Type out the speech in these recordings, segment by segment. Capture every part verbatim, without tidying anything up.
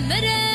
Mirim.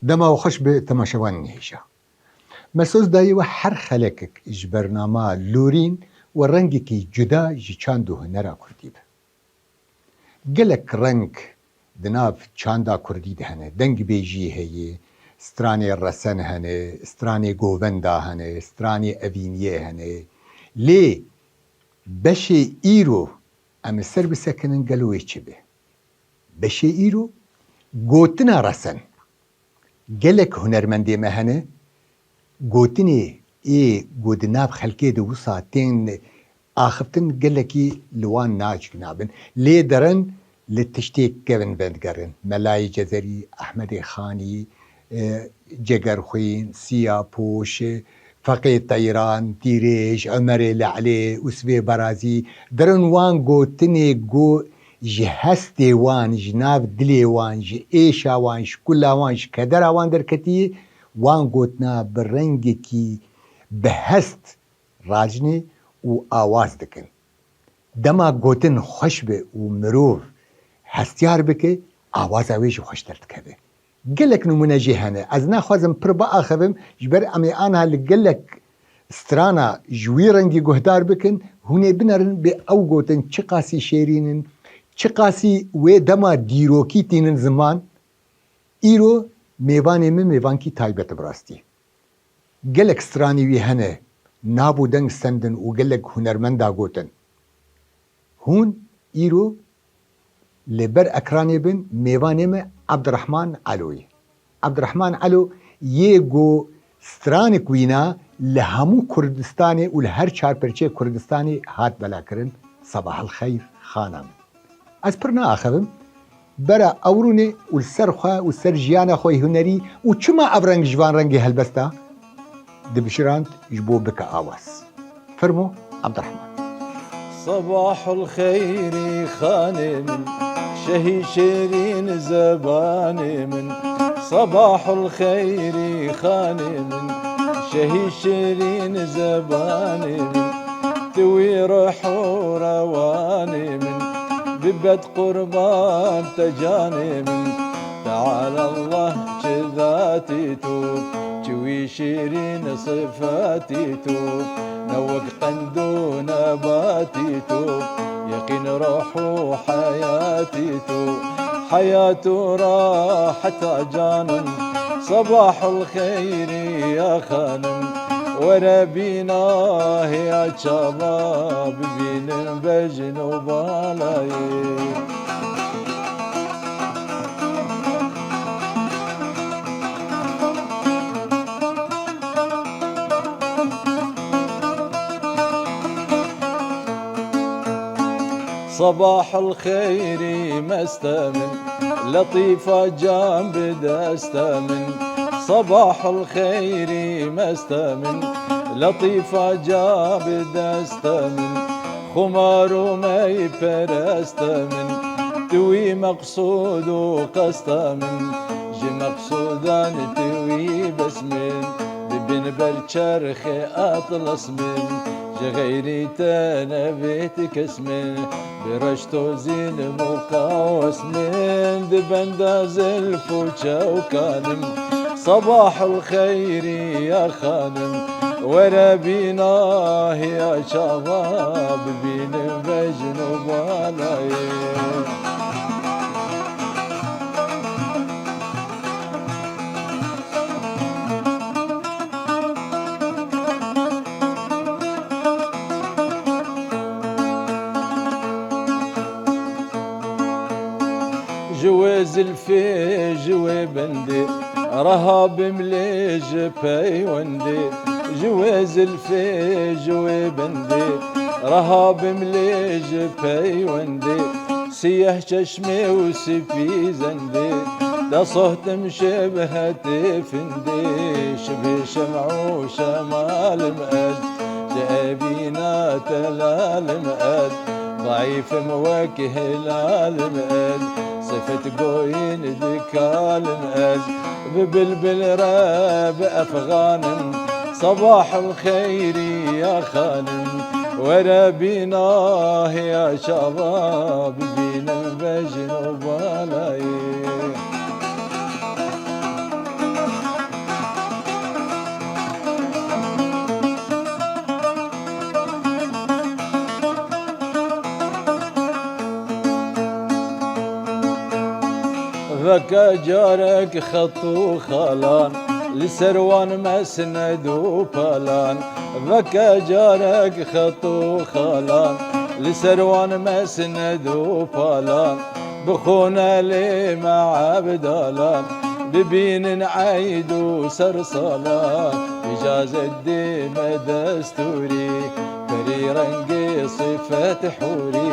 Dema we xweş be temaşevanên hêja. Me soz dayê we her xelekek ji bernama Lûrîn we rengekî cuda ji çand û hunera kurdî be. Gelek reng di nav çanda kurdî de hene. Dengbêjî heye, stranê resen hene, stranê govenda hene, stranê evîniyê hene. Lê beşê îro em li ser bisekinin gelo wê çi be? Beşê îro gotina resen. Gelek hunermendê me hene, gotinê ê ku di nav xelkê de wisa tên axiftin gelekî li wan naçik nabin. Lê derin li tiştê kevin vedigerin. Melayê Cezerî, Ehmedê Xanî, e, Cegerxwîn, Siyapoş, Feqê Teyran, Tîrêj, Omerê Le'lê, Usvê Berazî, derin wan gotinê ku ji hestê wan, ji nav dilê wan, ji êşa wan, ji kula wan, ji kedera wan derketî, wan gotina bi rengekî bi hest racnê û awaz dikin. Dema gotin xweş be û mirov hestiyar bike, awaza wê jî xweş derdikeve. Gelek nimûne jê hene. Ez naxwazim pir biaxivim, ji ber em ê aniha li gelek strana ji wî rengî guhdar bikin, hûn ê binerin bê ew gotin çiqasî şêrîn in, çiqasî wê dema dîrokî tînin ziman. Îro mêvanê min mêvankî taybet e bi rastî. Gelek stranî wî hene, nab û deng stendin û gelek hunermenda gotin. Hûn îro li ber ekranê bin mêvanê me Abdurrahman Elo ye. Abdurrahman Elo yê ku stranik wîna li hemû Kurdistanê û li her çar perçeyê Kurdistanê hat belakirin. Sebahel xeyr xana min. Ez pir naaxivim. Bera ewrûnê û li ser xwe û ser jiyana xwe yê hunerî û çima ev reng ji van rengê helbesta dibijirand ji bo bike awaz. Fermo, Abdurrahman. Sebahul xeyrî xanê min, şehî şêrîn zebanê min. Sebahul xeyrî xanê min, şehî şêrîn zebanê min. Tu wî ruh û rewanê min, bibet qurban te canê min. Teala Allah çi zatî tu, çi wî şîrîn sifetî tu, ne wek qend û nebatî tu, yeqîn ruh û heyatî tu, heyat û raheta canim. Sebahul xeyrî ya xanim, were bîna hêya çava bibînin bejn û balayê. Sebahul xeyrî meste min, letîfa can bi deste min. Sebahul xeyrî meste min, letîfa can bi deste min. Xumar û mey pereste min, tu wî meqsûd û qeste min. Ji meqsûdan tu wî bes min, bibin ber çerxê atlas min. Ji xeyrî te nevêt kes min, bi reş tozîn muqawas min, di benda zilf û çewkanim. Sebahul xeyrî ya xanim, were bîna hêya çava, bibînim vejn û balayê. Ji wê zilfê, ji wê bendê, Reha bim lê ji peywendê, ji wê zilfê, ji wê bendê. Reha bim lê ji peywendê, siyeh çeşmê û spî zendê. De sohtim şibhetê findê, şibê şem'û şemalim ez, ji evîna telalim ez. Zayîfim wek hilalim ez, sifet goyîn dikalim ez. Bi bilbil re bi efxanim, sabahul xeyrî ya xanim. Were bîna hiya çava, bibînim vejin û balayê. Veke carek xet û xalan, li ser wan mesned û palan. Veke carek xet û xalan, li ser wan mesned û palan. Bixwine lê me evdalan, bibînin eyd û sersalan. Îcazet dê me destûrî, perî rengê sifet hûrî.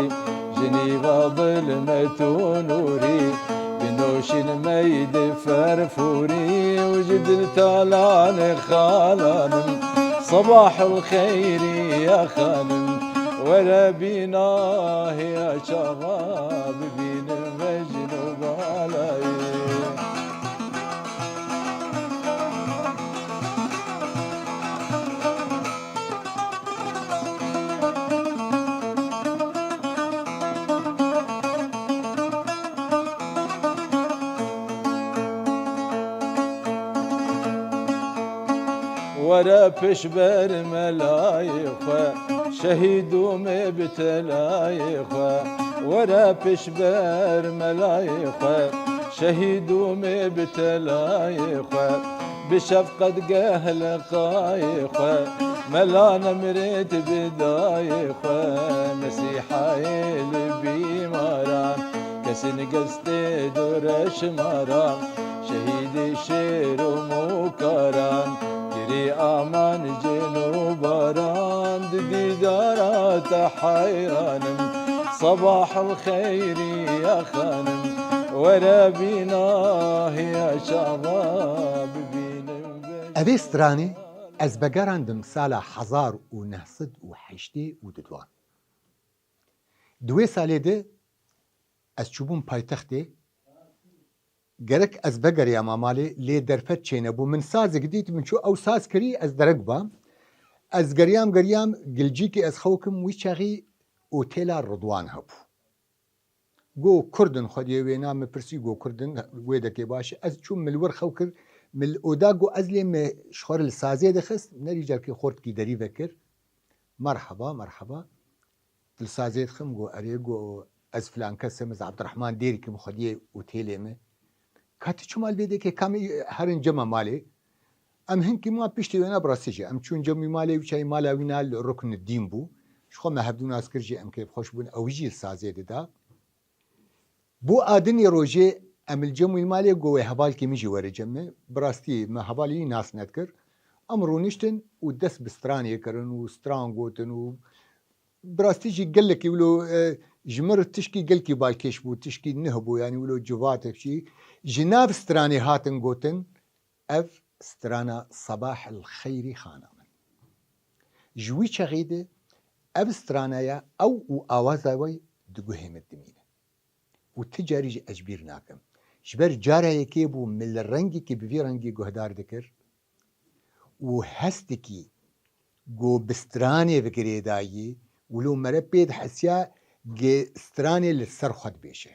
Ji nîva bil me tu nûrî, binûşîn mey di ferfûrî û ji dil talanê xalanim. Sebahul xeyrî ya xanim, were bîna hiya çava, bibînim vejin û balayê. Were pişber melayê xwe, şehîd û me bi telayê xwe. Were pişber melayê xwe, şehîd û me bi telayê xwe. Bi şefqet geh liqayê xwe, mela nemrêt bi dayê xwe. Mesîhayê li bîmaran, kesên gestê dore şimaran. Şehîdê şêr û mokaran, girê aman cên û baran. Di dîdara te heyranim, sebahul xeyrî ya xanim. Were bîna hiya çava, bibînim vê. Evê stranê ez vegerandim sala hezar û neh sed û heştê û duduan. Di wê salê de ez çûbûm paytextê. Gerek ez vegeriyama malê, lê derfet çênebû. Min sazek dît, min çû ew saz kirî, ez derek bam. Ez geriyam, geriyam, gilcîkê ez xew kim, wî çaxî otêla Ridwan hebû. Go, Kurd in, xwediyê wêna, min pirsî, go, Kurd in, wê dekê baş e. Ez çûm, min li wir xew kir, min li oda, go, ez lê me ji xwe re li sazê dixist, nerî carkê xortkî derî vekir. Merheba, merheba. Li sazê dixim, go, erê, go, ez filan kes im, ez Abdurrahman Dêrîk im, xwediyê otêlê me. Ka tu çima li vê dekê, ka me herin cem malê? Em hinkî ma piştî wêna bi rastî jî. Em çûn cem wî malê, wî çayê mala wî na li Ruknedîn bû. Ji xwe me hevdû nas kir jî, em kêfxweş bûn, ew jî li sazê dida. Bo a dinê rojê em li cem wî malê, go wê hevalkê min jî were cem me. Bi rastî me hevalê wî nas nedikir. Em rûniştin û dest bi stranê kirin û stran gotin û bi rastî jî gelekî wilo, e, ji min re tişkî gelkî balkêş bû, tişkî nuh bû, yanî wilo civatek jî. Ji nav stranê hatin gotin, ev strana Sabah el Xeyrî xana min. Ji wî çaxê de ev strana ye, ew û awaza wê di guhê min dimîne. Û ti carî jî ez ji bîr nakim. Ji ber cara yekê bû, min li rengekî bi vî rengî guhdar dikir û hestekî ku bi stranê bi girêdayî, wilo mere pê dihesiya ku stranê li ser xwe dibêje.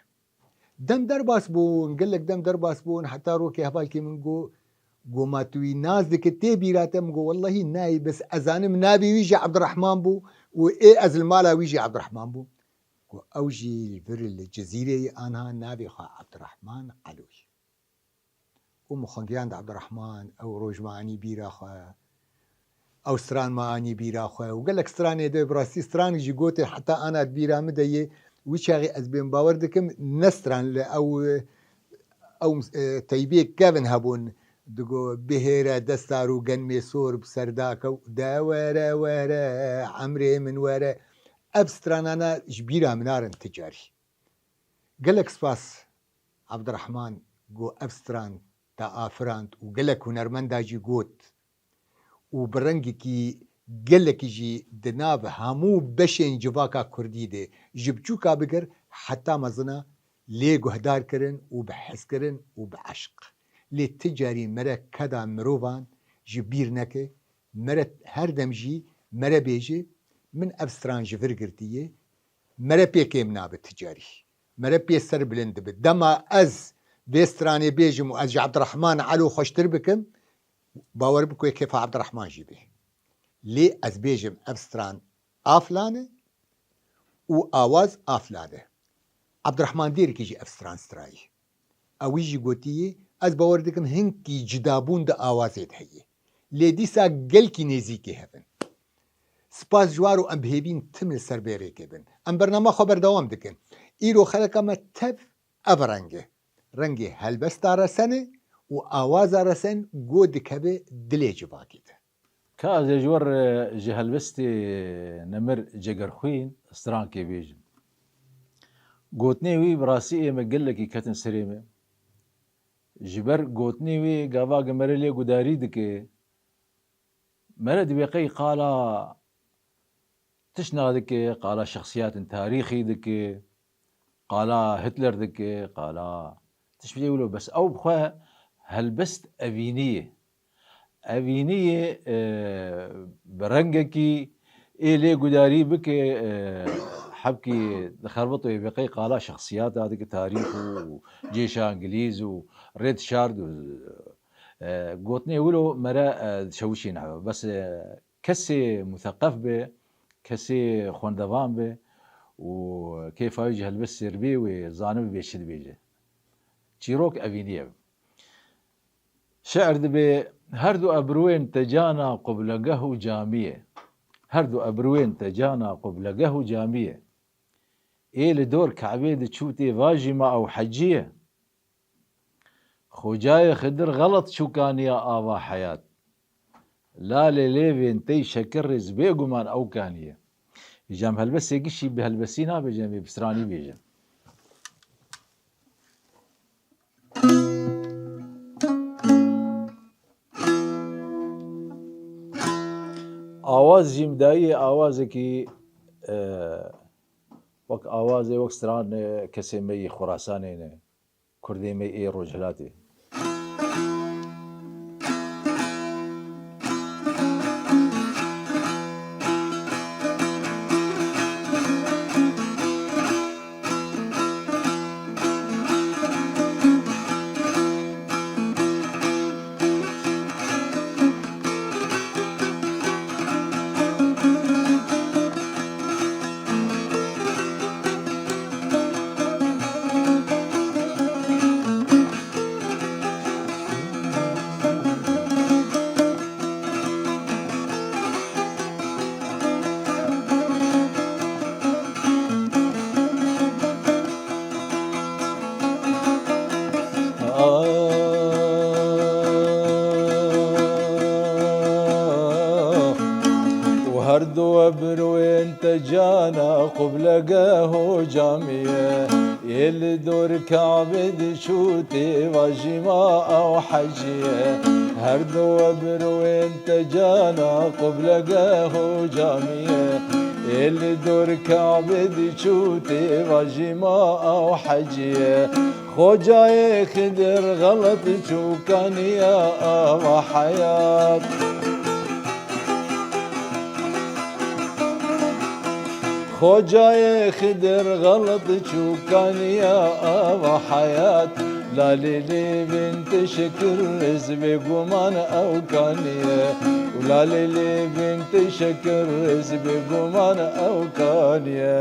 Dem derbas bûn, gelek dem derbas bûn, heta rokê hevalkê min got, got, "Ma tu wî nas dikir, tê bîra te?" Min got, "Wellehî nayê, bes ez zanim navê wî jî Abdurrahman bû û ê ez li mala wî jî Abdurrahman bûm." Got, "Ew jî li vir li Cizîreyê anha navê xwe Abdurrahman Eloyî." Û min xwe giyand Abdurrahman, ew roj me anî bîra xwe, ew stran me anî bîra xwe. Û gelek stranê de, bi rastî stranek jî gotin, heta ana di bîra min de yê, wî çaxê ez bên bawer dikim, ne stran li ew, ew, e, teybiyê kevin hebûn, Digo, "Bihêre desta rûgenmê sor bi ser dakew, de were were, emrê min were." Ev stranana ji bîra min narin ti carî. Gelek spas Abdurrahman ku ev stran te afirand û gelek hunermenda jî got û bi rengekî gelekî jî di nav hemû beşên civaka kurdî de ji biçûka bigir heta mezina lê guhdar kirin û bi hez kirin û bi eşq. Lê ti carî mere keda mirovan ji bîr neke, mere her dem jî mere bêje, min ev stran ji vir girtiye, mere pê kêm nabe ti carî. Mere pê serbilind dibe. Dema ez vê stranê bêjim û ez ji Abdurrahman Elo xweştir bikim, bawer bike kêfa Abdurrahman jî bê. Lê ez bêjim ev stran a filan e û awaz a filan e. Abdurrahman Dêrikî jî ev stran strayî. Ewî jî gotiye, ez bawer dikim hinkî cidabûn di awazê de heye. Lê dîsa gelkî nêzîkî hev in. Spas ji wan û em bi hêvîn tim li ser vê rêkê bin. Em bernama xwe berdewam dikin. Îro xeleka me tev ev reng e. Rengê helbesta Resenê û awaza Resen go dikeve dilê civakê de. Ka ez ê ji we re ji helbestê Nemir Cegerxwîn strankê bêjim. Gotinê wî bi rastî ê me gelekî ketin serê me. Ji ber gotinê wî gava ge mere lê gudarî dike, mere dibê qey qala tişna dike, qala şexsiyatên tarîxî dike, qala Hitler dike, qala tiştê wilo, bes ew bi xwe helbest evînî ye. Evînî ye, e, bi rengekî ê lê gudarî bike, e, hebkî dixerbit û ê bê qey qala şexsiyata dike, tarîx û cêşa Îngilîz û Red Shard û, e, gotinê wilo mere, e, dişewişîne. Bes, e, kesê mutheqef be, kesê xwendevan be û kêfa wî ji helbestê re bê, wê zanibe bê çi dibêje. Çîrok evînî ye. Şi'r dibê, her du ebrûyên te cana qiblegeh û camî ye. Her du ebrûyên te cana qiblegeh û camî ye. Ê li dor Kabê diçû tê vajî ma ew hecî ye. Xocayê Xidir xelet çûkaniya ava heyat. Lalê lêvên tey şekirrêz bêguman ew kaniye. Îca em helbestê gişî bi helbestî nabêjin, em ê bi stranî bêjin. Awaz jî midayî ye, awazekî, e, wek awazê, wek stran, e, kesê me yê Xurasanê ne. Kurdê me ê Rojhilatê. Ah, û her du ebrûyên te cana qiblegeh û camî ye. Ê li dor Kabê diçû tê vajî ma ew hecî ye. Her du ebrûyên te cana qiblegeh û camî ye. Ê li dor Kabê diçû tê vajî ma ew hecî ye. Xocayê Xidir xelet çûkaniya ava heyat. Xocayê Xidir xelet çûkaniya ava heyat. Lalê lêvên te şekirrêz bêguman ew kaniye. Û lalê lêvên te şekirrêz bêguman ew kaniye.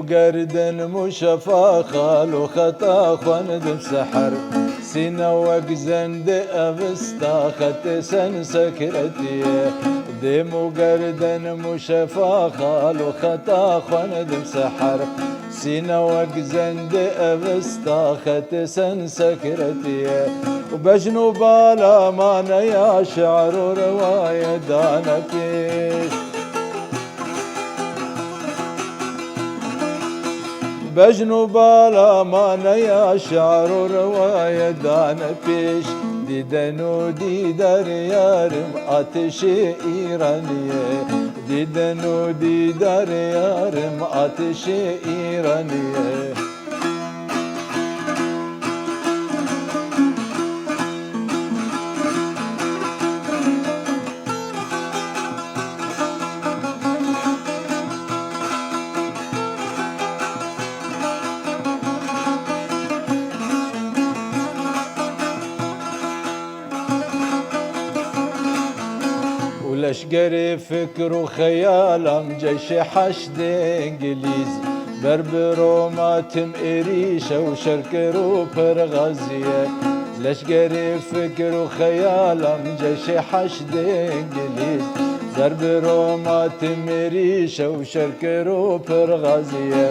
Gerden mûşefa xalo xeta xwendim seher. Sîne wek zendê evista xetê sen sekretiye. Dêm û gerden mûşefa xalo xeta xwendim seher. Sîne wek zendê evista xetê sen sekretiye. Û bejn û bala mane ya şi'ro rewaye dane pêş. Bejn û bala mane ya şi'ro rewaye dane pêş. Dîden û dîdar yarim ateşê Îraniye. Dîden û dîdar yarim ateşê Îraniye. Û leşgerê fikr û xeyalam ceşê heşdê Îngilîz. Ber bi Roma tim êrîşe û şerker û perxaziye. Leşgerê fikr û xeyalam ceşê heşdê Îngilîz. Ber bi Roma tim êrîşe û şerker û perxaziye.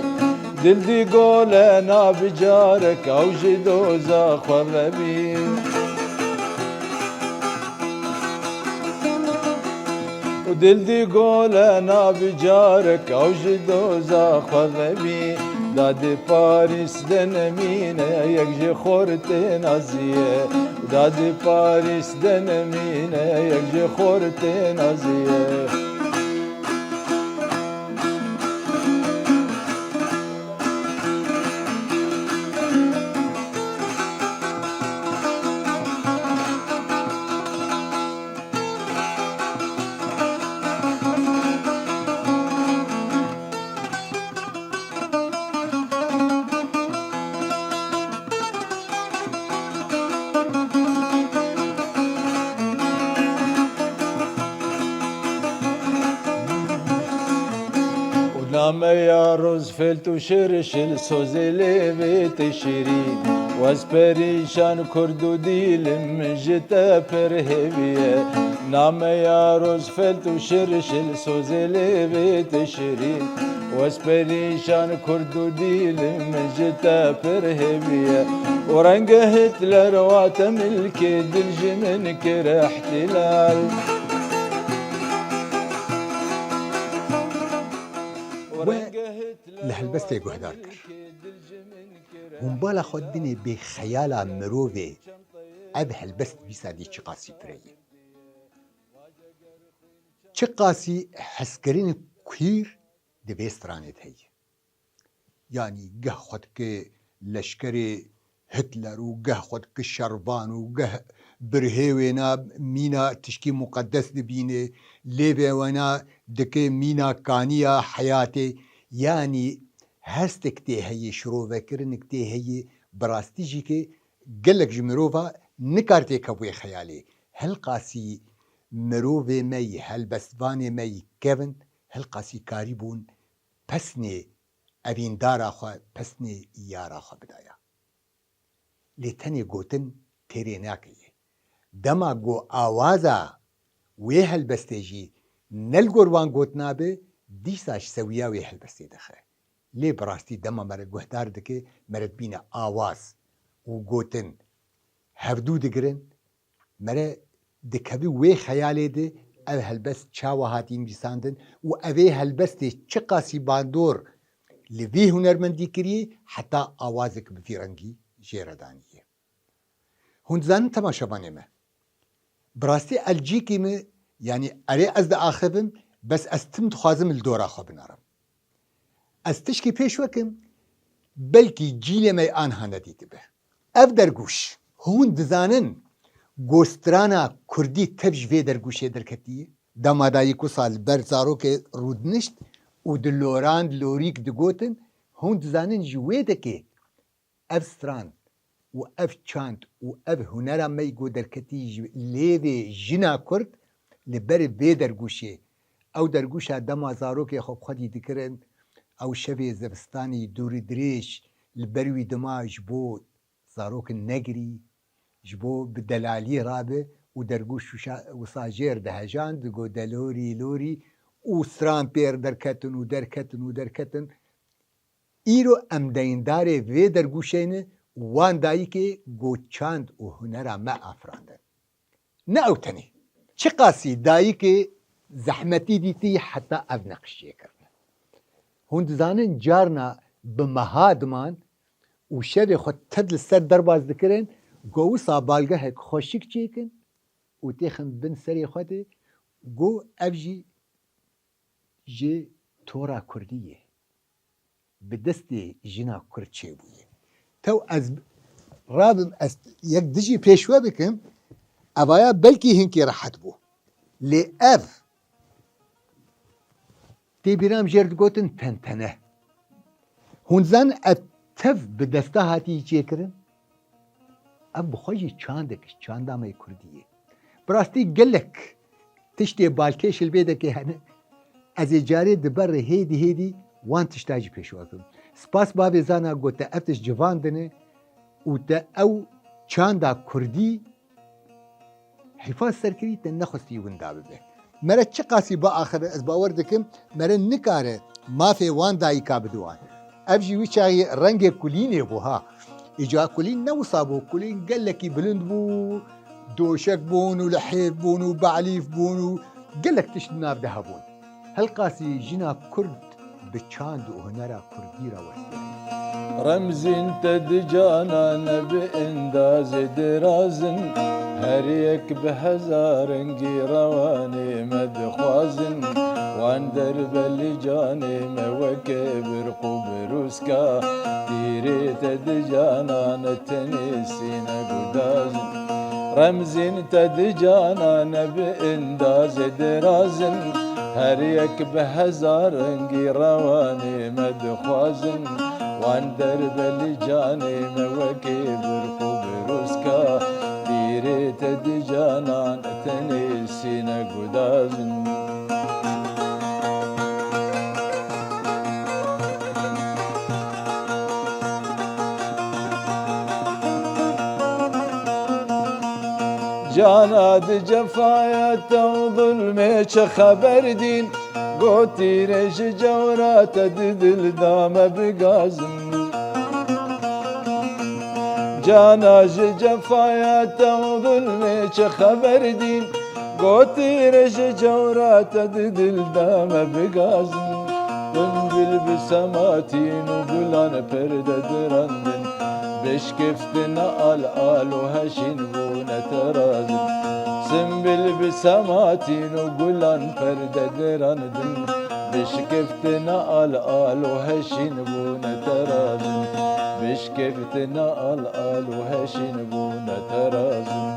Dil dî gole nabi carek ew ji doza xwe vebî. Û dil dî gole nabi carek ew ji doza xwe vebî. Dadê Parîs de nemîne yek ji xortê naziye. Dadê Parîs de nemîne yek ji xortê naziye. Û nameya Roosevelt û Şirşil sozê lê vê tê şirîn. Wez perîşan Kurd û dîlim min ji te pir hêviye. Nameya Roosevelt û Şirşil sozê lê vê tê şirîn. Wez perîşan Kurd û dîlim min ji te pir hêviye. Û renge Hitler wa te milkê dil ji min kir ihtilal. We li helbestê guhdar kir. Hûn bala xwe dinê bê xeyala mirovê ev helbest dîsa dî çiqasî pire ye. Çiqasî hezkirin kûr di vê stranê de heye. Yanî geh xwe dike leşkerê Hitler û geh xwe dike şervan û geh birhê wêna mîna tişkî muqedes dibîne, lê vê wêna dike mîna kaniya heyatê. Yanî hestek tê heye, şirovekirinek tê heye, bi rastî jî ke gelek ji mirova nikar têkeve wê xeyalê. Hilqasî mirovê me yî, helbestvanê me yî kevin, hilqasî karîbûn pesnê evîndara xwe, pesnê yara xwe bidaya. Lê tenê gotin têrê nake yê. Dema ku awaza wê helbestê jî ne li gor van gotina be, dîsa ji sewiya wê helbestê dixe. Lê bi rastî dema me re guhdar dike, me re dibîne awaz û gotin hevdû digirin, mere dikevî wê xeyalê de ev helbest çawa hatî nivîsandin û ev ê helbestê çiqasî bandor li vî hunermendî kiriye, heta awazek bi vî rengî jê re daniye. Hûn dizanin temaşevanê me. Bi rastî ez cîkî me, yanî erê ez diaxivim, bes ez tim dixwazim li dora xwe binerim. Ez tişkî pêş wekim, belkî cîlê me anha nedîtibe. Ev dergûş, hûn dizanin, ku strana kurdî tev ji vê dergûşê derketiye? Dema dayik wisa li ber zarokê rûdinişt û dilorand lorîk digotin, hûn dizanin ji wê dekê ev stran û ev çand û ev hunera me yî ku derketî ji lêvê jina kurd li ber vê dergûşê. Ew dergûşa dema zarokê xwe bi xwedî dikirin, ew şevê zevistanî dûrîdirêj li ber wî dima ji bo zarokin negirî, ji bo bi delalî rabe û dergûş wisa jêr dihejand, digo delorî lorî û stran pêr derketin û derketin û derketin. Îro em deyindarê vê dergûşê ne, wan dayikê ku çand û hunera me afirandin. Ne ew tenê. Çiqasî dayikê zehmetî dîtî heta ev neqş çêkirine. Hûn dizanin carna bi meha diman û şevê xwe ted li ser derbaz dikirin, ku wisa balgehek xweşik çêkin û têxin bin serê xwe de, ku ev jî ji tora kurdî ye. Bi destê jina kurd çêbûye. Tew ez rabim, ez yek dijî pêşwe bikim, evaya belkî hinkî rehet bû. Lê ev tê bîra min jêr digotin tentene. Hûn dizanin ev tev bi desta hatiye çêkirin? Ev bi xwe jî çandek, çanda me kurdî ye. Bi rastî gelek tiştê balkêş li vê dekê hene. Ez ê carê di ber re hêdî hêdî wan tişta jî pêşwa bikim. Spas bavê Zana got te ev tişt civandine û te ew çanda kurdî hîfaz ser kirî, te nexwestî winda bibe. Mere çiqasî biaxive, ez bawer dikim mere nikare mafê wan dayika bide wan. Ev jî wî çaxî rengê kulînê bû ha. Îca kulîn ne wisa bû, kulîn gelekî bilind bû, doşek bûn û lihêv bûn û be'lîf bûn û gelek tişt di nav de hebûn. Hilqasî jina kurd bi çand û hunera kurdî re westiyayî. Remzîn te di canan bi endazê diraz in, her yek bi hezar rengî rewanê me dixwazin. Wan derbelî canê me weke birq û birûska, tîrê te di canan tenê sîne gudaz in. Remzîn te di canan bi endazê diraz in, her yek bi hezar rengî rewanê me dixwazin. Wan derbelî canê me wekê birq û birûska, tîrê te di canan tenê sîne gudaz in. Cana di cefaya te û zulmê çi xeber dîn, gotî rê ji cewra te di dil da me bigazin. Cana ji cefaya te û zulmê çi xeber dîn, gotî rê ji cewra te di dil da me bigazin. Simbil bi sematîn û gulan perde dirandin, bişkiftin al al û heşîn bûne terazin. Simbil bi sematîn û gulan perde dirandin, bişkiftin al al û heşîn bûne terazin. Bişkiftin al al û heşîn bûne terazin.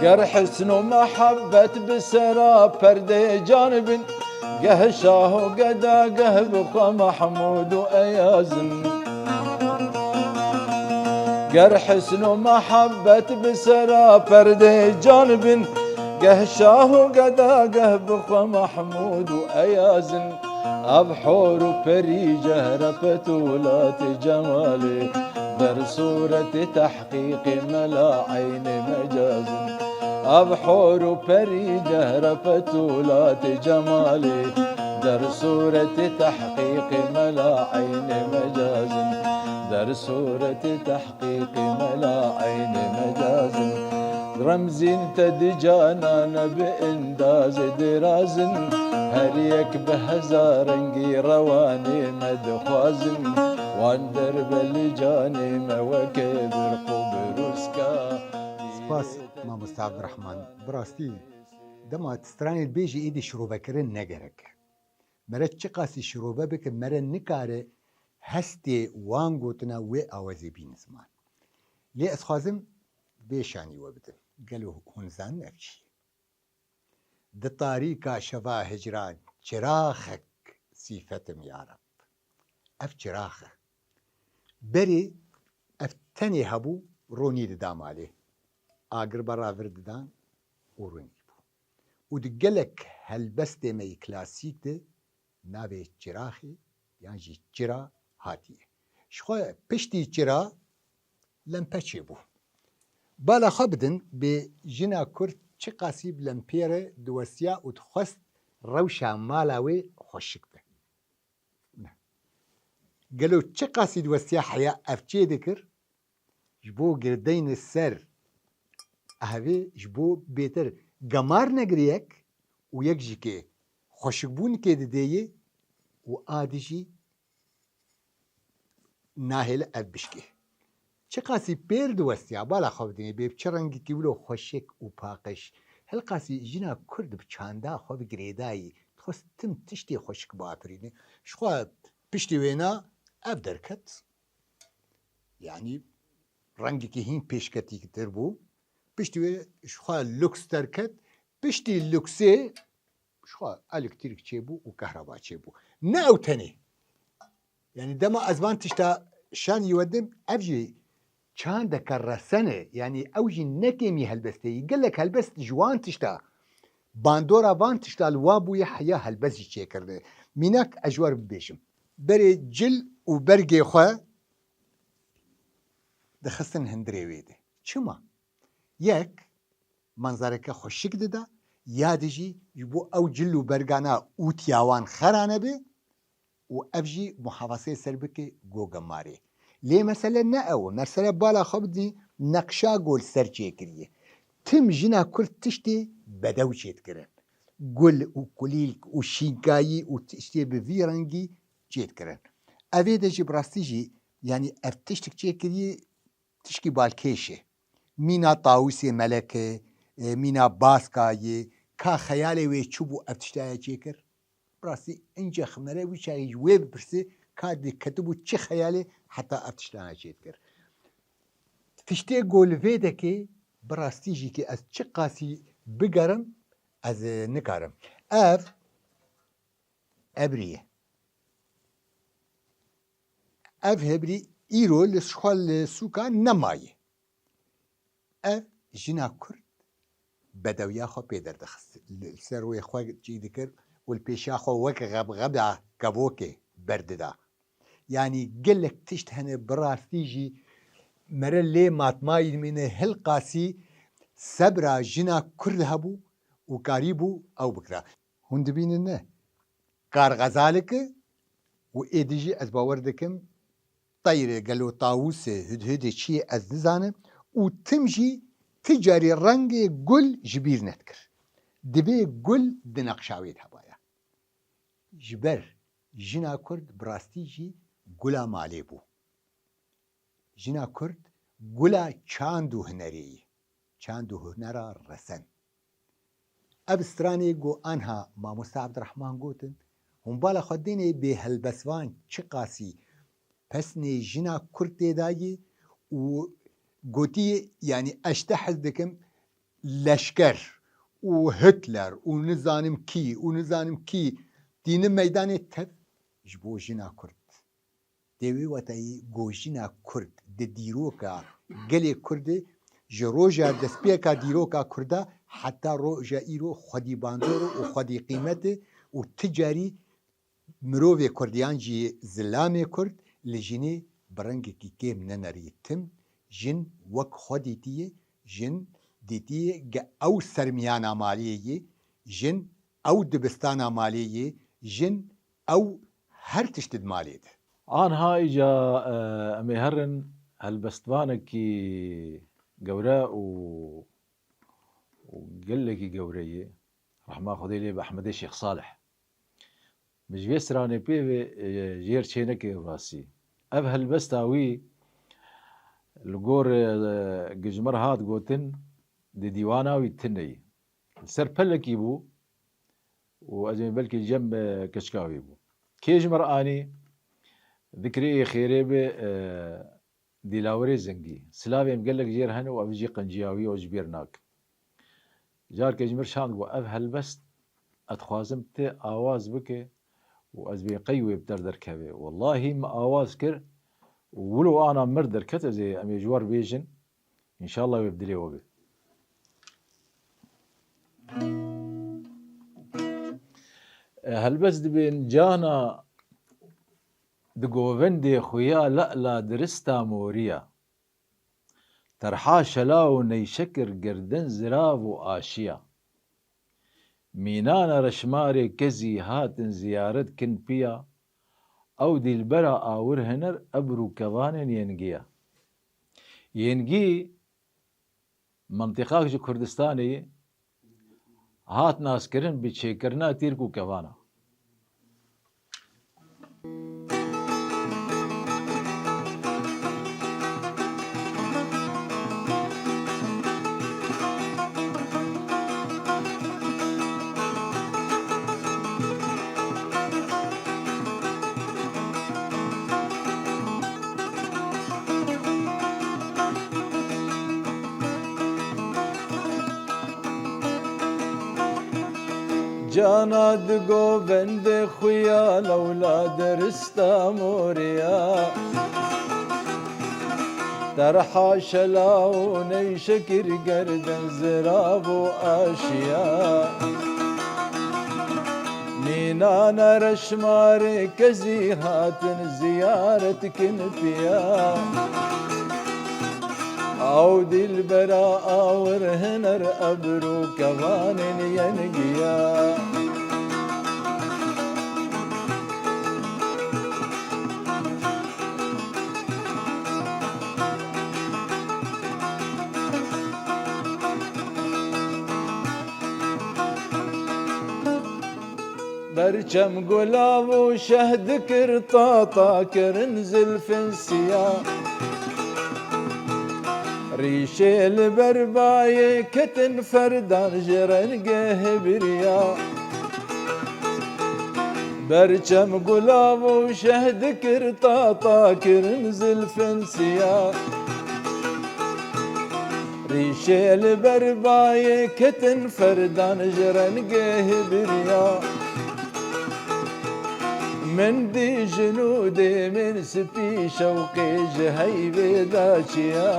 Ger hisn û mehebbet bi sera perdê can bin, geh şah û geda geh bi xwe Mehmûd û Eyaz in. Ger hisn û mehebbet bi sera perdê can bin, geh şah û geda geh bi xwe Mehmûd û Eyaz in. Ev hor û perî cehre petûlatê cemalê, der sûretê tehqîqê mela eynê mecaz in. Ev hor û perî cehre petûlatê cemalê, der sûretê tehqîqê mela eynê mecaz in. Der sûretê tehqîqê mela eynê mecaz in. Remzîn te di canan bi endazê diraz in, her yek bi hezar rengî rewanê me dixwazin. Wan derbelî canê me weke birq û birûska. Spas, mamoste Abdurrahman. Bi rastî, dema stranê dibêjî êdî şirovekirin ne gerek e. Mere çiqasî şirove bike, mere nikare hestê wan gotina wê awazê bîne ziman. Lê ez xwazim vê şanî we bidim. Gelo hûn zanin ev çi ye? Di tarîka şeva hicran çiraxek sîfetim ya Reb. Ev çirax e. Berê ev tenê hebû, ronî dida malê. Agir bera vir didan û ronî bû. Û di gelek helbestê me yê klasîk de navê çiraxê yan jî çira hatiye. Ji xwe piştî çira lempe çêbû. Bala xwe bidin, bê jina Kurd çiqasî bi lempê re diwestiya û dixwest rewşa mala wê xweşik be. Ne. Gelo çiqasî diwestiya heya ev çê dikir? Ji bo girdeyne ser evê, ji bo bêtir gemar negiriyek û yek jî kê xweşikbûnikê didê yê û a dijî nahêle ev bişkê. Çiqasî pêr diwestiya, bala xwe bidinê bê bi çi rengekî wilo xweşik û paqij. Hilqasî jina Kurd bi çanda xwe bi girêdayî, dixwest tim tiştê xweşik biafirîne. Ji xwe piştî wêna ev derket. Yanî rengekî hîn pêşketîktir bû. Piştî wê ji xwe luks derket. Piştî luksê ji xwe elektrîk çêbû û kehreba çêbû. Ne ew tenê. Yanî dema ez van tişta şanî we dim, ev jî çandeke resen e. Yanî ew jî ne kêmî helbestê ye. Gelek helbest ji wan tişta, bandora van tişta li wan bûye heya helbest jî çêkirine. Mînak ez ji we re bibêjim. Berê cil û bergê xwe dixistin hundirê wê de. Çima? Yek, manzareke xweşik dida, ya dijî ji bo ew cil û bergana ûtiya wan xera nebe û ev jî muhafazeyê ser bike go gemarê. Lê mesele ne ew e. Mesele bala xwe bidî neqşa go li ser çêkiriye. Tim jina Kurd tiştê bedew çêdikirin. Gul û kulîlk û şînkayî û tiştê bi vî rengî çêdikirin. Evê de jî bi rastî jî, yanî ev tiştik çêkiriye, tişkî balkêş e. Mîna tawusê melek e, e, mîna baska ye, ka xeyalê wê çi bû ev tiştaya çêkir? Bi rastî ince ximere wî çaxê ji wê bipirsî, ka diketibû çi xeyalê heta ev tiştana çêdikir. Tiştê go li vê dekê bi rastî jî ki ez çiqasî bigerim, ez, e, nikarim. Ev ebrî ye. Ev hebrî îro li xwe li sûka nemaye. Ev jina Kurd bedewiya xwe pê derdixist. Li ser wê xwe çî dikir û li pêşiya xwe wek xebxeba kevokê berdida. Yanî gelek tişt hene bi rastî jî mere lê matmayî dimîne, hilqasî sebra jina Kurd hebû û karîbû ew bikira. Hûn dibînin ne? Karxezalike û êdî jî ez bawer dikim teyr e, gelo tawus e, hudhud e, çi ye ez nizanim û tim jî ti carî rengê gul ji bîr nedikir. Divê gul di neqşa wê de hebaya. Ji ber jina Kurd bi rastî jî gula malê bû. Jina Kurd gula çand û hunerê ye. Çand û hunera resen. Ev stranê ku anha mamoste Abdurrahman gotin, hûn bala xwe dênê bê helbestvan çiqasî pesnê jina Kurd tê dayê û gotiye, yanî ez ji te hez dikim, leşker û Hitler û nizanim kî û nizanim kî tînin meydanê, tev ji bo jina Kurd. Tê wê watayî ku jina Kurd di dîroka gelê Kurd de, ji roja destpêka dîroka Kurda heta roja îro xwedî bandor û xwedî qîmet e û ti carî mirovê Kurd yan jî zilamê Kurd li jinê bi rengekî kêm nenerî. Tim jin wek xwe dîtiye, jin dîtiye ge ew sermiyana malê ye, jin ew dibistana malê ye, jin ew her tişt di malê de. Anha îca, e, em ê herin helbestvanekî gewre û, û gelekî gewre ye. Rehma Xwedê lê be Ehmedê Şêx Salih. Min ji vê stranê pê ve, e, jêr çêneke rastî. Ev helbesta wî li gor, e, gi ji me re hat gotin, di dîwana wî tune ye. Li ser pelekî bû û ez ê belkî cem, e, keçika wî bû. Kê ji me re anî, zikirê ê xêrê be, e, Dîlawerê Zengî. Silavê min gelek jê re hene û ev jî qinciya wî ye û ji bîr nakim. Careke ji min re şand got, ev helbest ez dixwazim tu awaz bike û ez bê qey wê bi te re derkeve. Wellahî min awaz kir Wilo ana mir derket, ez ê, em ê ji war bêjin. Înşallah wê bi dilê we be. E, helbest dibên cana di govendê xuya le'la dirista moriya. Terha şela û neyşekir girden zirav û aşiya. Mînana reşmarê kezî hatin ziyaret kin piya, ew dîlbera awir hiner ebr û kevanên yengiya. Yengî mentiqak ji Kurdistanê ye, hat naskirin bi çêkirina tîrk û kevana. Cana di govendê xuya lewla derista moriya. Terha şela û neyşekir gerden zirav û aşiya. Mînana reşmarê kezî hatin ziyaret kin piya. Ew dîlbera awir hiner ebr û kevanên yengiya. Berçem gulav û şeh dikir tata kirin zilfin siya. Rîşê li ber bayê ketin ferdan ji rengê hibiriya. Berçem gulav û şeh dikir tata kirin zilfin siya. Rîşê li ber bayê ketin ferdan ji rengê hibiriya. Min dî jin û dêmên spî şewqê ji heyvê daçiya.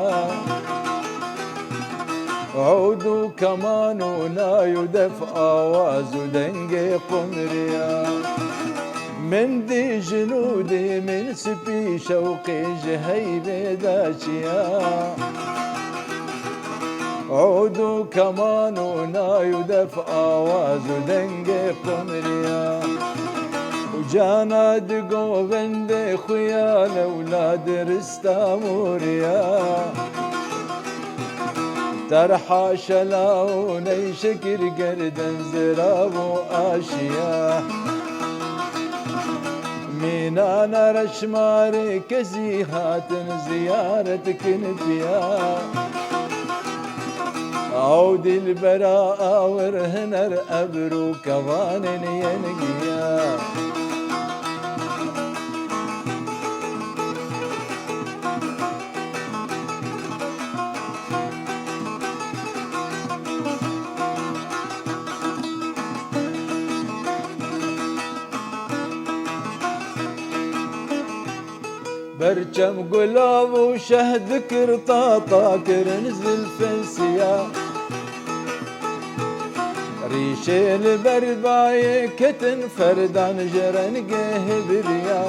Ud û keman û nay û def awaz û dengê qumriya. Min dî jin û dêmên spî şewqê ji heyvê daçiya. Ud û keman û nay û def awaz û dengê qumriya. Û cana di govendê xuya lewla dirista moriya. Terha şela û neyşekir gerden zirav û aşiya. Mînana reşmarê kezî hatin ziyaret kin piya. Ew dîlbera awir hiner ebr û kevanên yengiya. Berçem gulav û şeh dikir tata kirin zilfin siya. Rîşê li ber bayê ketin ferdan ji rengê hibiriya.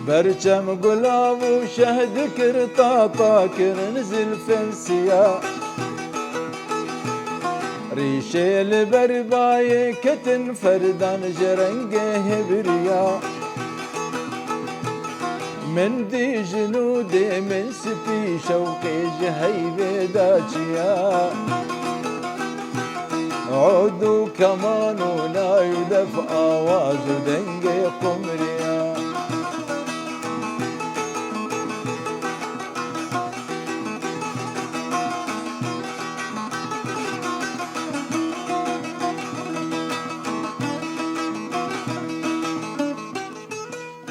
Berçem gulav û şeh dikir tata kirin zilfin siya. Rîşê li ber bayê ketin ferdan ji rengê hibiriya. Min dî jin û dêmên spî şewqê ji heyvê daçiya. Ud û keman û nay û def awaz û dengê qumriya.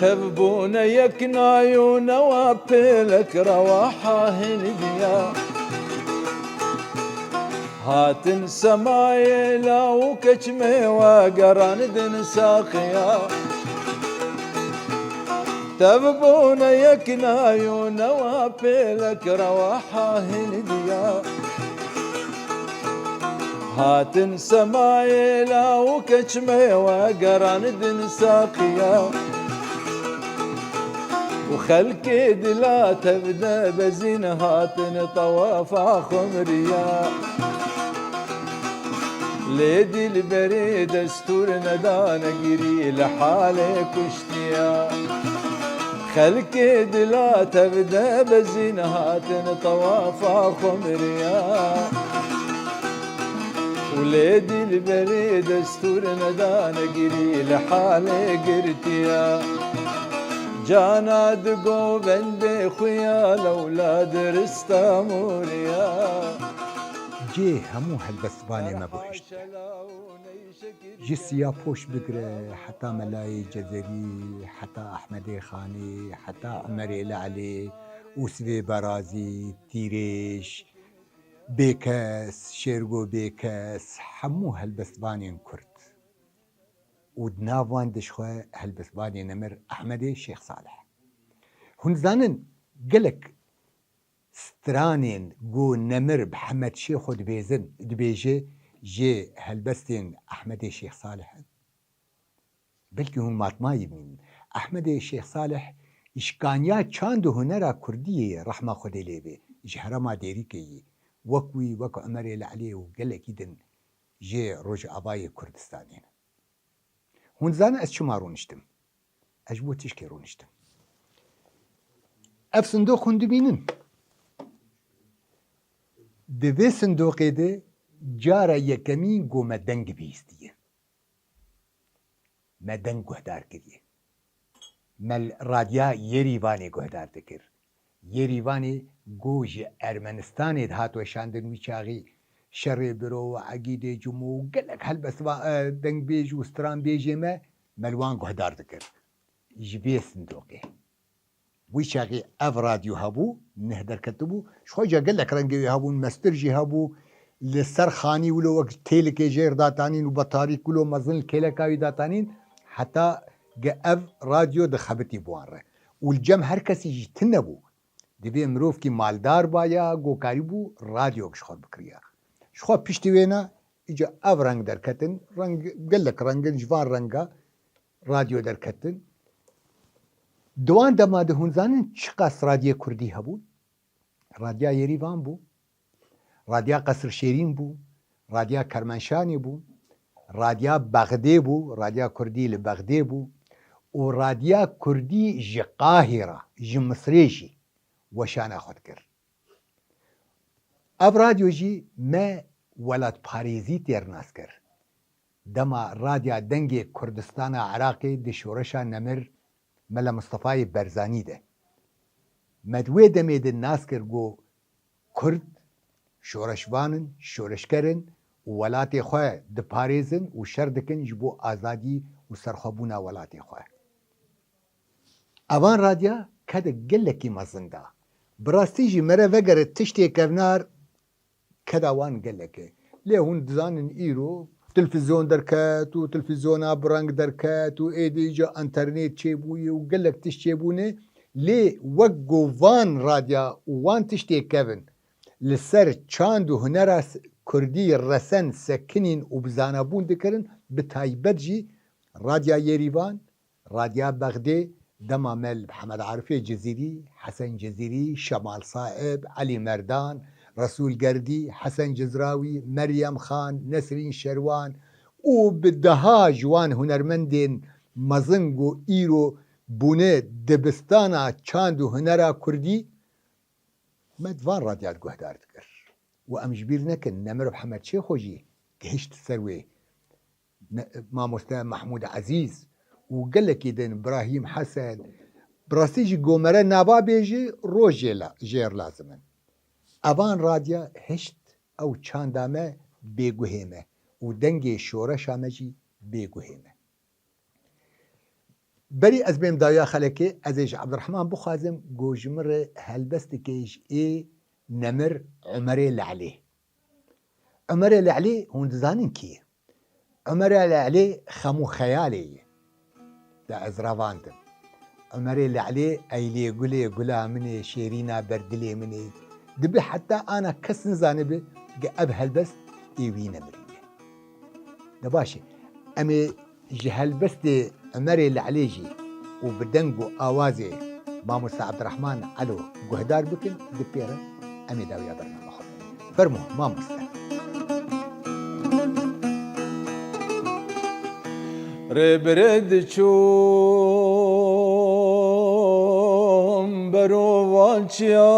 Tev bûne yek nayûne wa pêlek rewaha hindiya. Hatin semayê law û keçmê we gerandin saxiya. Dev bûne yek nayo newa pêlek rewaha Hindiya. Hatin semayê law û keçmê we gerandin saqiya. Û xelkê dila tevde bezîn hatin tewafa xumriya. Lê dilberê destûr nedane girî li halê kuştiya. Xelkê dila tevde bezîn hatin tewafa xumriya. Û lê dilberê destûr nedane girî li halê girtiya. Cana di govendê xuya lewla dirista moriya. Cê hemû helbestvanê me bihişt. Ji Siyapoş bigire heta Melayê Cezerî, heta Ehmedê Xanî, heta Umerê Le'lê, Ûsvê Berazî, Tîrêj, Bêkes, Şêrgo Bêkes, hemû helbestvanên Kurd. Û di nav wan de ji xwe helbestvanê nemir Ehmedê Şêx Salih. Hûn zanin gelek stranên ku nemir bi Hemed Şêxo dibêzin, dibêje jê helbestên Ehmedê Şêx Salih in. Belkî hûn matmayî bînin. Ehmedê Şêx Salih îşkaniya çand û hunera kurdiyê rehma Xwedê lê bê ji herêma Dêrikê yî. Wek wî, wek Umerê Le'lê û gelekî din jê Rojavayê Kurdistanê ne. Hûn zanin ez çima rûniştim? Ez ji bo tişkê rûniştim. Ev sindoq hûn dibînin. Di vê sindoqê de cara yekemîn ku me deng bihîstiye. Me deng guhdar kiriye. Me li radya Yerîvanê guhdar dikir. Yerîvanê ku ji Ermenistanê dihat weşandin wî çaxî şerê biro û egîdê cumû û gelek helbestva-, e, dengbêj û stranbêjê me, me li wan guhdar dikir. Ji vê sindoqê. Wî çaxî ev radyo hebû, neh derketibû. Ji xwe ca gelek rengê wê hebûn, mestir jî hebû. Li ser xanî wilo wek têlikê jêr datanîn û betarîk wilo mezin li kêleka wî datanîn. Heta ge ev radyo dixebitî bi wan re. Û li cem her kesî jî tune bû. Divê mirovkî maldar ba ya, ku karîbû radyok ji xwe bikiriya. Ji xwe piştî wêna, îca ev reng derketin, reng, gelek rengin ji van renga radyo derketin. Di wan dema de hûn zanin çiqas radyê kurdî hebûn? Radya Yerîvan bû, Radya Qesrşêrîn bû, Radya Kermenşanê bû, Radya Bexdê bû, Radya Kurdî li Bexdê bû û Radya Kurdî ji Qahîra, ji Misrê jî weşana xwe dikir. Ev radyo jî me welatparêzî têr nas kir. Dema Radya Dengê Kurdistana Iraqê di şoreşa nemir Mela Mistefayê Berzanî de. Me di wê demê de nas kir ku Kurd şoreşvan in, şoreşger in û welatê xwe diparêzin û şer dikin ji bo azadî û serxwebûna welatê xwe. Evan radya kedek gelekî mezin da. Bi rastî jî mere vegere tiştê kevnar keda wan gelek e. Lê hûn dizanin îro televîzyon derket û televîzyona bi reng derket û êdî îca înternet çêbûye û gelek tişt çêbûne. Lê wek ku van radya û wan tiştê kevin li ser çand û hunera s-, kurdî resen sekinîn û bi zanabûn dikirin, bi taybet jî Radya Yerîvan, Radya Bexdê, dema me li Hemed Arifê Cizîrî, Hesen Cizîrî, Şemal Saib, Elî Merdan, Resûl Gerdî, Hesen Cizrawî, Meryem Xan, Nesrîn Şerwan û bi deha ji wan hunermendên mezin ku îro bûne dibistana çand û hunera kurdî, me di van radya de guhdar dikir. Û em ji bîr nekin, Nemir Mihemed Şêxo jî gihişt ser wê. Ne-, mamoste Mehmûd Ezîz û gelekî din, Birahîm Hesen, bi rastî jî gomere nava bêjî roj jê la-, jêr lazim in. Evan radya hişt ew çanda me bêguhê me û dengê şoreşa me jî bêguhê me. Berî ez bêm dawiya xelekê, ez ê ji Ebdirehman bixwazim ku ji min re helbestikê ji ê nemir Umerê Le'lê. Umerê Le'lê hûn dizanin kî ye? Umerê Le'lê xem û xeyalê ye. De ez revandim. Omerê Le'lê, eylê gulê gula min ê, şêrîna ber dilê min ê. Dibe heta ana kes nizanibe ke ev helbest ê wî nemirî ye. De baş e, em ê ji helbestê Omerê Le'lê jî û bi deng û awazê Mamoste Ebdirehman Elo guhdar bikin, di pê re em ê dawiya bername xwe bidin. Fermo, mamoste. Rê bi rê diçûm berovanciya,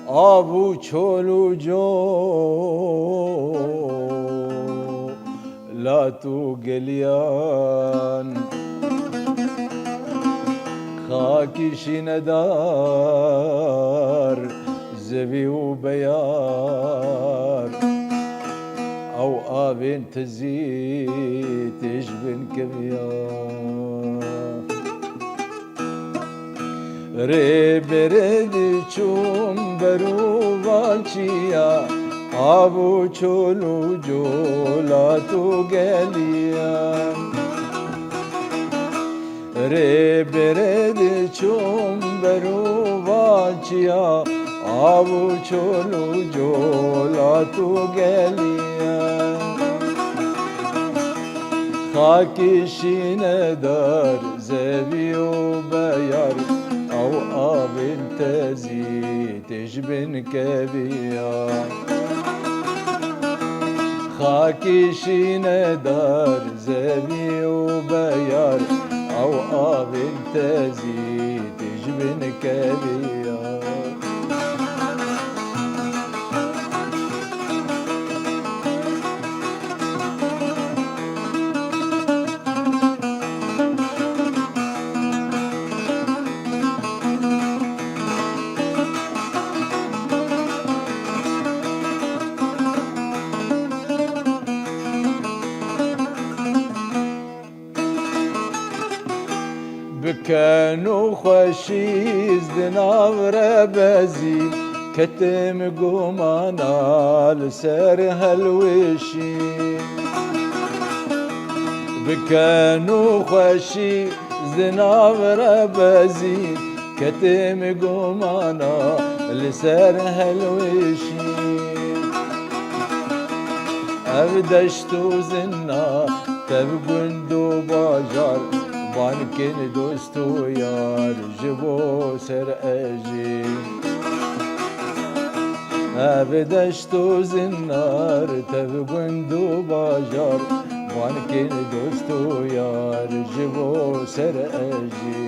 av û çol û colat û geliyan, xakî şînedar, zevî û beyar, ew avên tezî tê ji bin keviya. Rê bi rê diçûm berovanciya, av û çol û colat û geliyan. Rê bi rê diçûm berovanciya, av û çol û colat û geliyan. Xakî şînedar, zevî û beyar, ew avên tezî tê ji bin keviya. Xakî şînedar, zevî û beyar, ew avên tezî tê ji bin keviya. Bi ken û xweşî ez di nav re bezî, ketim gumana li ser helwêşî. Bi ken û xweşî ez di nav re bezî, ketim gumana li ser helwêşî. Ev deşt û zina, tev gund û bajar, bankên dost û yar ji bo ser ejî. Ev deşt û zinar, tev gund û bajar, bankên dost û yar ji bo ser ejî.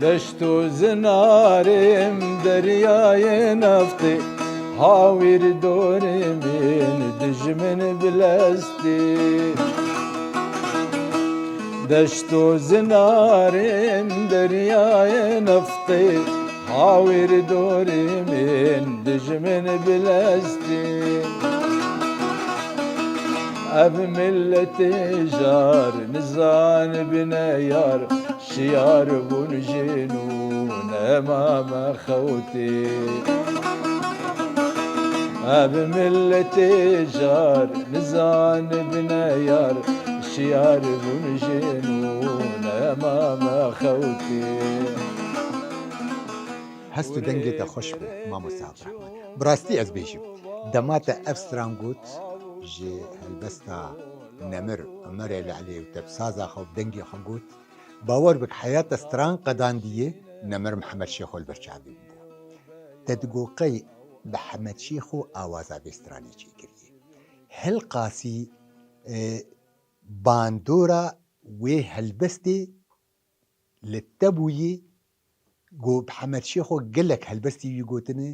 Deşt û zinarên deryayê neftê, hawîr dorê min dijmin bilestê. Deşt û zinarên deryayê neftê, hawîr dorê min dijmin bilestê. Ev milletê jar nizanibine yar, şiyar bûn jê nû nema me xewtê. Ev milletê jar nizanibine yar, şiyar bûn jê nû nema me xewtê. Hest û dengê te xweş be, mamoste Abdurrahman. Bi rastî ez bêjim, dema te ev stran got, ji helbesta Nemir, Omerê Le'lê û te bi saza xwe û dengê xwe got, bawer bik heyata stran qedandiye, Nemir Mihemed Şêxo li ber çavê min bû. Te digot qey bi Hemed Şêxo awaza vê stranê çêkiriye. Hilqasî, e, bandora wê helbestê li te bûyî, got, Hemed Şêxo gelek helbestî wî gotine,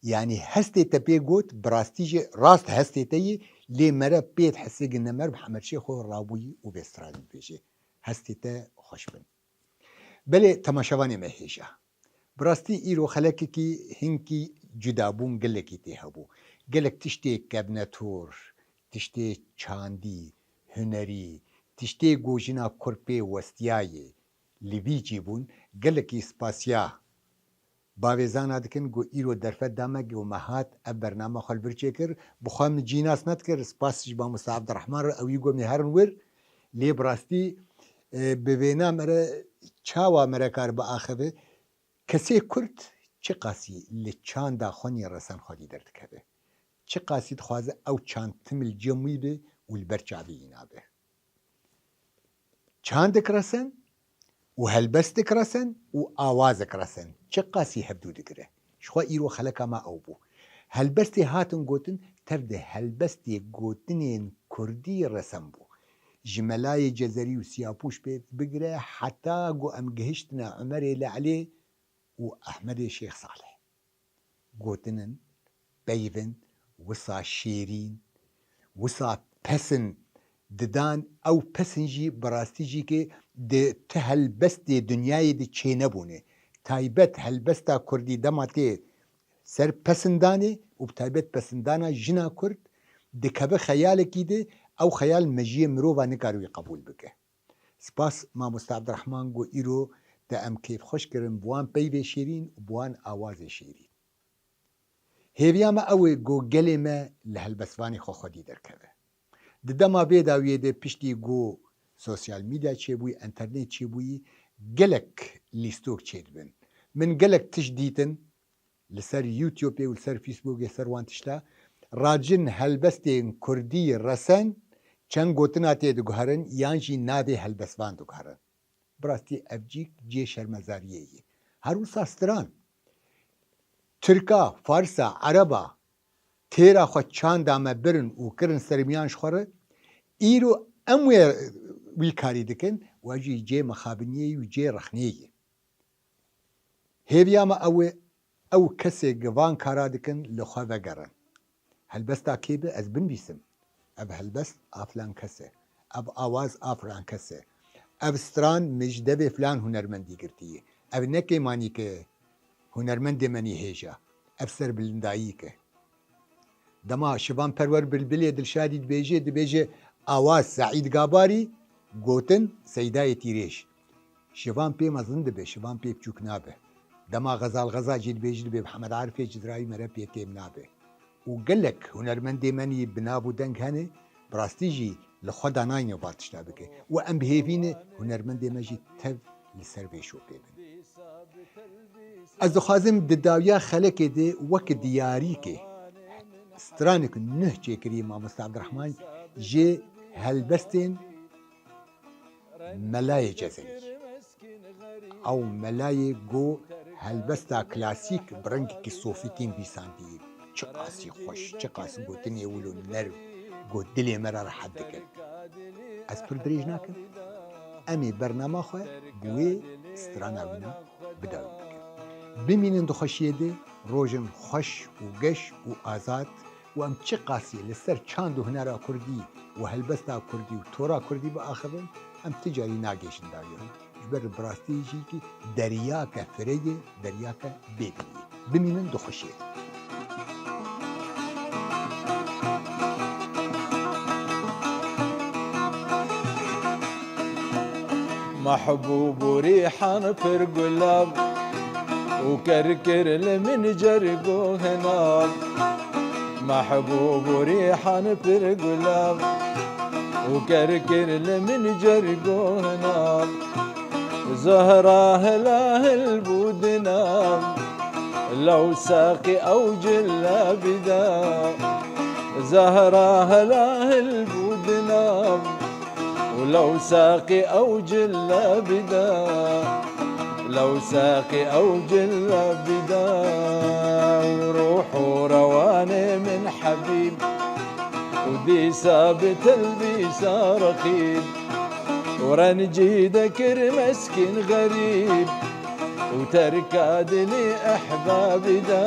yanî hestê te pê got, bi rastî jî rast hestê te yî, lê mere pê dihesê gi Nemer Hemed Şêxo rabûyî û vê stranî dibêje. Hestê te xweş bin. Belê temaşevanê me hêja. Bi rastî îro xelekekî hinkî cudabûn gelekî tê hebû. Gelek tiştê kevnetor, tiştê çandî, hunerî, tiştê ku jina Kurd pê westiyayê, li vî cî bûn, gelekî spasiya bavêzana dikin ku îro derfet da me ku me hat ev bername xwe li vir çêkir. Bi xwe min cî nas nedikir, spas ji mamoste Abdurrahman re, ewî got me herin wir. Lê bi rastî, e, bi vêna me re çawa me re kar biaxive? Kesê Kurd çiqasî li çanda xwenî resen xwedî derdikeve, çiqasî dixwaze ew çand tim li cem wî be û li ber çavê wî nabe. Çandik resen û helbestik resen û awazek resen çiqasî hevdû digire. Ji xwe îro xeleka me ew bû. Helbestê hatin gotin, tev di helbestê gotinên kurdî resen bû. Ji Melayê Cezerî û Siyapûş pê bigire heta ku em gihiştine Umerê Le'lê û Ehmedê Şêx Salih. Gotinin, peyvin, wisa şêrîn, wisa pesin didan, ew pesin jî bi rastî jî ki di ti helbestê dinyayê di çênebûne. Taybet helbesta kurdî dema tê ser pesindanê û bi taybet pesindana jina kurd dikeve xeyalekî de, ew xeyal mejiyê mirova nikare wî qebûl bike. Spas mamoste Abdurrahman ku îro te em kêfxweş kirin bi wan peyvê şêrîn û bi wan awazê şêrîn. Hêviya me ew e ku gelê me li helbestvanê xwe xwedî derkeve. Di dema vê dawiyê de piştî ku sosyal medya çêbûyî, enternet çêbûyî, gelek lîstok çêdibin. Min gelek tişt dîtin, li ser YouTubeê û li ser Facebookê, ser wan tişta, radicin helbestên kurdî resen çend gotina tê diguherin yan jî navê helbestvan diguherin. Bi rastî ev cîk cihê şermezariyê ye. Her wisa stran, Tirka, Farsa, Ereba têra xwe çanda me birin û kirin sermiyan ji xwe re, îro em wê wî karî dikin, we jî cihê mixabiniyê yî û cihê rexneyê ye. Hêviya me ew e, ew kesê ku van kara dikin li xwe vegerin. Helbesta kê be ez binivîsim. Ev helbest a filan kes e. Ev awaz a filan kes e. Ev stran min ji devê filan hunermendî girtiye. Ev ne kêmanîk e hunermendê me nî hêja. Ev serbilindayîk e. Dema Şivan Perwer Bilbilê Dilşadî dibêje, dibêje awaz Seîd Gabarî, gotin Seydayê Tîrêj. Şivan pê mezin dibe, Şivan pê biçûk nabe. Dema Xezal Xeza jî dibêje, dibê Mihemed Arifê Cizrayî mere pê kêm nabe. Û gelek hunermendê me nî bi nav û deng hene, bi rastî jî li xwe da nayne va tişta bike. Û em bi hêvî ne hunermendê me jî tev li ser vê şopê bin. Ez dixwazim di dawiya xelekê de wek diyarîkê stranek nuh çêkirî mamoste Abdurrahman ji helbestên Melayê Cezerî. Ew melayê ku helbesta klasîk bi rengekî sofîtî nivîsandî. Çiqasî xweş, çiqasî gotinê wilo nerm, ku dilê me re rehet dikin. Ez pir dirêj nakim. Em ê bernama xwe bi wê strana wîna bi dawî bikin. Bimînin di xweşiyê de, rojin xweş û geş û azad û em çiqasî li ser çand û hunera kurdî û helbesta kurdî û tora kurdî biaxivin, em ti carî nagêjin dawî. Ji ber bi rastî jî kî deryake fireyê, deryake bêdîlî. Bimînin di xweşiyê. Mehbûb û Rîhan pir gulav û ker kir li min cerg û hinav. Mehbûb û Rîhan pir gulav û ker kir li min cerg û hinav. Zehra hilahil bû di nav, lew saqî ew cillabî da. Zehra hilahil bû di nav, û lew saqî ew cillabî da. Lew saqî ew cillabî da. Û ruh û rewanê min hebîb, û dîsa bi telbîsa reqîb. û rencî dekir meskîn xerîb û terka dilê ehbabî da.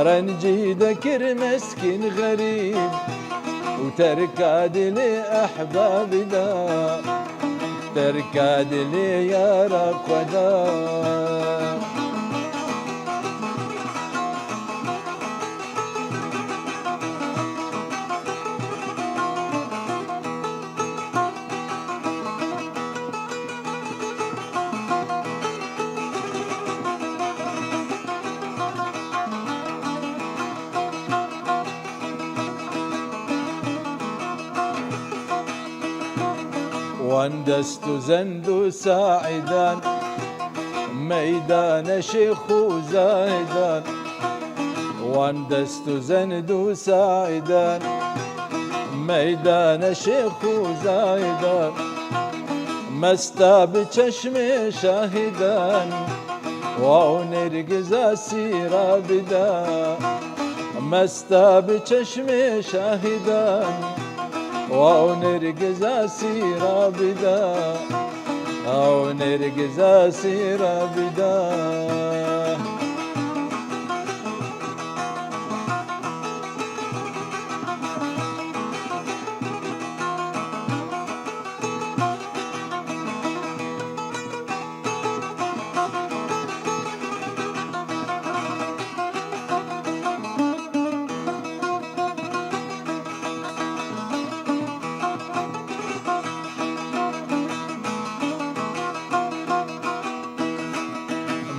Rencî dekir meskîn xerîb û terka dilê ehbabî da. Terka dilê yara xwe da. Wan dest û zend û saîdan, meydane Şêx û Zaydan. Wan dest û zend û saîdan, meydane Şêx û Zaydan. Mesta bi çeşmê şahîdan, wa û nêrgiza sîra bida. Mesta bi çeşmê şahîdan, wa û nêrgiza sîra bida. Ew nêrgiza sîra bida.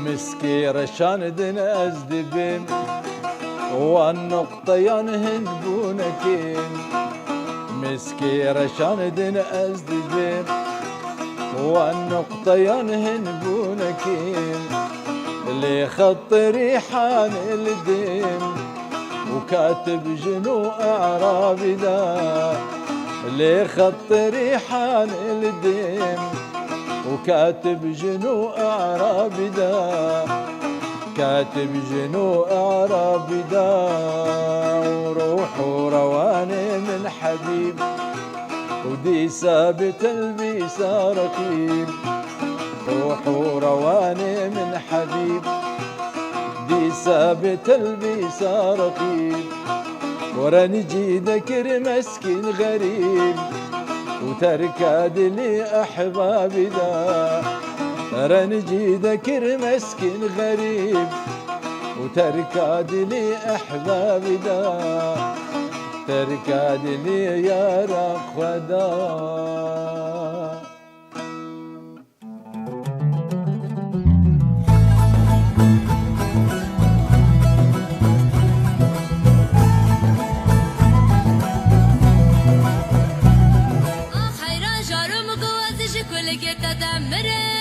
Miskê reşan din ez dibêm, wan noqteyan hin bûnekêm. Miskê reşan din ez dibêm, wan noqteyan hin bûnekêm. Lê xet rîhan li dêm û katib jin û e'rabî da. Lê xet rîhan li dêm û katib jin û e'rabî da. Katib jin û e'rabî da. Ruh û rewanê min hebîb û dîsa bi telbîsa reqîb. Ruh û rewanê min hebîb, dîsa bi telbîsa reqîb. Rencî dekir meskîn xerîb û terka dilî ehbabî da. Rencî dekir meskîn xerîb û terka dilî ehbabî da. Terka dilî yara xwe da. Ax heyran jaro min ku ez ji kulikê te demirim.